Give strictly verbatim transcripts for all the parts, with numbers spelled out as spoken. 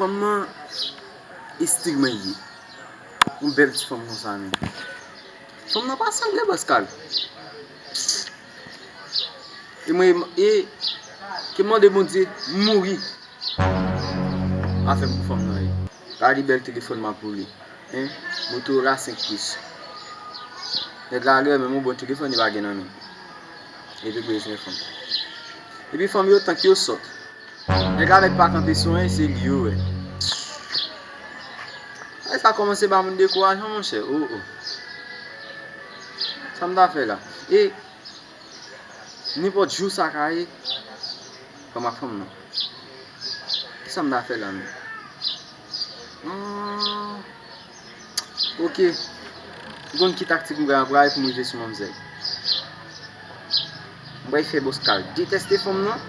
Fanm nan, e stil mwen ye. Yon bèl ti fanm konsa menm. Fanm nan pa sanble Pascal. E mwen, e, ke mande Bondye mouri. Afè pou fanm nan ye. Gade bèl telefòn m ap woule. Hein? Motorola senk plis. Nèg la lè menm yon bon telefòn li pa gen nan men. Epi bezwen fanm. Epi fanm yo tank yo sòt. Nèg avèk pa kanpe sou anyen, se li yo wè. Ay, sa kòmanse ba moun dekourajan, monchè. Oh, oh. Sa m ta fè la? E nenpòt jou sa ka ye, kòm ak fanm nan. Kisa m ta fè la menm? Ah. Ok. M konn ki taktik m pral anplwaye pou m rive sou manmzèl. M pral fè Pascal detèste fanm nan,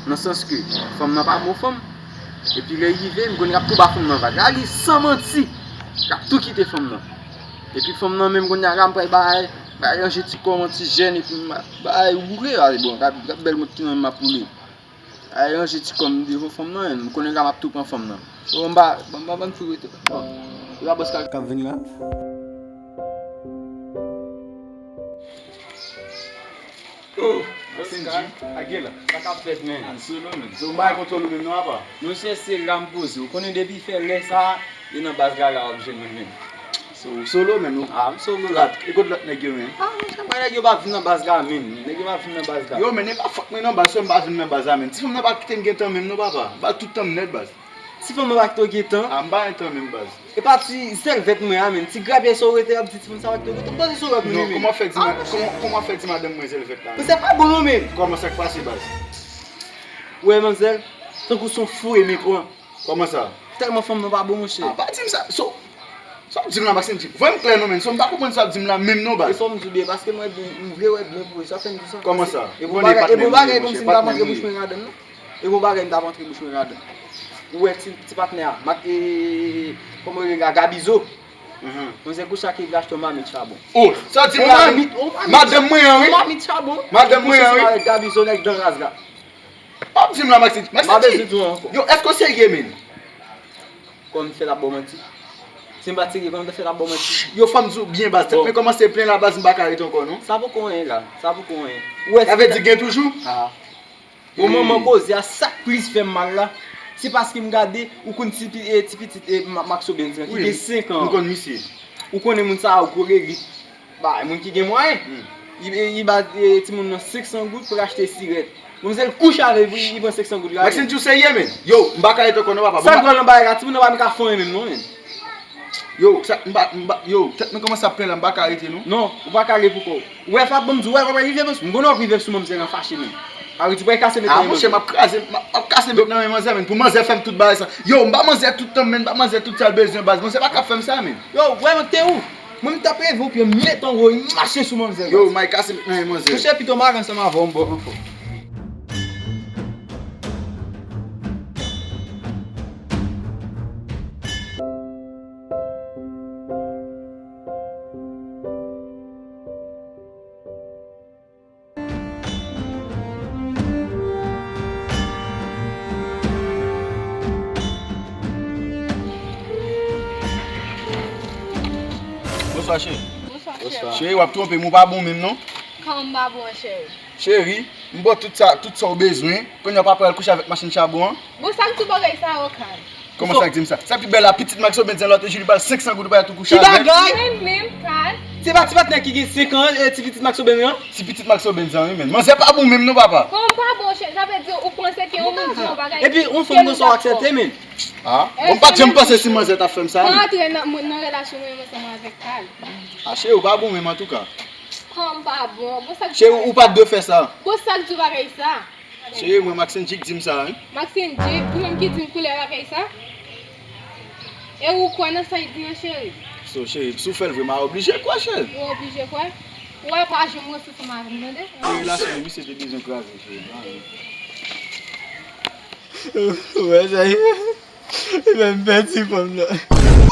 nan sans ke fanm nan pa bon fanm. Epi lè l rive, m konn l ap tou ba fanm nan vag. La li san manti, l ap tou kite fanm nan. Epi fanm nan menm kounye a la, m pral bay, bay ranje ti kò m an ti jèn, epi m bay woule la, bon, gad, gad bèl mòd ki nan men m ap woule. Ay ranje ti kò m devan fanm nan, m konnen la m ap tou pran fanm nan. Bon, m pa, m pa, m pa ban m tou rete. Bon, e pa Pascal k ap vin la? Oh, Pascal, a gen la. Sa k ap fèt, men? An solo, men. So, m pa gen kontwòl ou menm non, apa? Monchè, se la m poze. Ou konnen depi fè lè sa, e nan baz la la w ap jwenn mwen, men. So, ou solo, men, ou... Ah, m solo la. E kot lòt nèg yo, men? Ah, monchè, mwen, nèg yo pa vin nan baz la, men. Nèg yo pa vin nan baz la. Yo, men, e pa fòt mwen non, baz, sèl m pa vin nan baz la, men. Ti fanm nan pa kite m gen tan menm non, papa. M ba tout tan m nèt, baz. Ti fanm nan pa kite w gen tan? Ah, m pa gen tan menm, baz. E pa ti sèlvèt mwen a, men. Ti grapyèy sa w rete ap di ti fanm sa pa kite w gen tan. M panse se w ap... Non, men. Kòman w fè di... Ah, ma-, monchè, kòman, kòman w fè di madanm mwen sèlvèt la, men? Monchè, pa bon non, men. Kòman, sa k pase, baz? Ou wè manzèl, tankou se yon fou e men pran. Kòman sa? Tèlman fanm nan pa bon, monchè. Ah, pa di m sa. So, sa w ap di m la, Maxime Jeep? Voye m klè non, men. So, m pa konprann sa w ap di m la menm non, baz. E fò m di w byen, paske mwen di, m vle wè byen pou ou, sa fè m di sa. Kòman sa? E bon bagay, e bon bagay kòmsi m t ap antre bouch mwen ladann, non. E bon bagay m t ap antre bouch mwen ladann. Ou wè ti, ti patnè a, Mak, e, kòman yo rele a, Gabizo. Manzè kouche ak li, li achte yon mamit chabon. Oh, sa w di m la, wi? Madanm mwen an, wi. Yon mamit chabon. Madanm mwen an, wi. Li kouche sou avèk Gabizo, nèg dan raz la. W ap di m la, Maxi, Maxi, m pa bezwen di w ankò. Yo, èske w serye, men? Kòman m fè l ap ba w manti? Si m pa t serye, kòman m ta fè l ap ba w manti? Yo, fò m di w byen, baz. Tèt mwen kòmanse plen la, baz, m pa ka rete ankò, non. Sa poko anyen la. Sa poko anyen. Ou wè, sa vle di gen toujou? Ah. Bon, manman koze a, sa k plis fè m mal la, se paske m gade, ou konn ti pi-, e, ti pitit, e, Ma-, Maxo Benz lan, ki gen senk an. M konn misye. Ou konnen moun sa a, ou konnen li. Bay moun ki gen mwayen. Li, li ba, e, timoun nan senk san goud pou l achte sirèt. Manmzèl kouche avè l, li pran senk san goud la. Maxine, ou serye, men? Yo, m pa ka rete ankò non, papa. Sa k pral nan bagay la, timoun nan pa menm ka fè anyen menm non, men. Yo, sa, m pa, m pa, yo, tèt mwen kòmanse ap plen la, m pa ka rete non. Non, ou pa ka rete pou kò w. Ou wè, fap, ban m di w, wè, wè, wè, rive sou, m konnen w ap rive sou manmzèl an fache, men. Ariti, w pral kase met nan men manzè. Ah, monchè, m ap kraze, m ap, m ap kase met nan men manzè, men. Pou manzè fè m tout bagay sa. Yo, m ba manzè tout tan, men, m ba manzè tout sa l bezwen, baz. Manzè pa ka fè m sa, men. Yo, vrèman, te ou? Mwen, m t ap leve yon pye, m met an wo, m mache sou manzè, baz. Yo, m al kase met nan men manzè. Monchè, pito m ale ansanm avè w, m ba w ranfò. Bonswa, cheri. Bonswa, cheri. Cheri, w ap twonpe m, ou pa bon menm, non. Kòman m pa bon, cheri? Cheri, m ba w tout sa, tout sa w bezwen. Kounye a w pa pral kouche avèk machann chabon an? Bon, sa k di w bagay sa yo, Kal? Kòman sa k di m sa? Sa pi bèl la, pitit Maxo Benz lan, lòt jou li ba l senk san goud, ou pa tou kouche avè l. Ki bagay? Mwen menm, Kal? Se pa ti patnè ki gen senk an, e, ti pitit Maxo Benz lan? Ti pitit Maxo Benz lan, wi, men. Manzè pa bon menm non, papa. Kòman m pa bon, cheri? Sa vle di ou panse ke yon moun di yon bagay... Epi, yon fanm konsa w aksepte, men. Ah, bon, m pa t janm panse si manzè t ap fè m sa, men. Pa antre nan, nan relasyon mwen menm ansanm avèk Kal. Ah, cheri, ou pa bon menm, antouka. Kòman m pa bon? Bon, sa k di... Cheri, ou pa t dwe fè sa. Bon, sa k di w bagay sa? Cheri, mwen, Maxine G ki di m sa, wi. Maxine G, ou menm ki di m koulè bagay sa? E ou kwè nan sa y di an, cheri? So, cheri, si w fè l vre, m a oblije kwè, cheri. Ou oblije kwè? Ou wè pa janm ranse ansanm avè m, tande? Relasyon misye te bezwen kraze, cheri. Ou wè sa, li fè m pèdi fanm nan.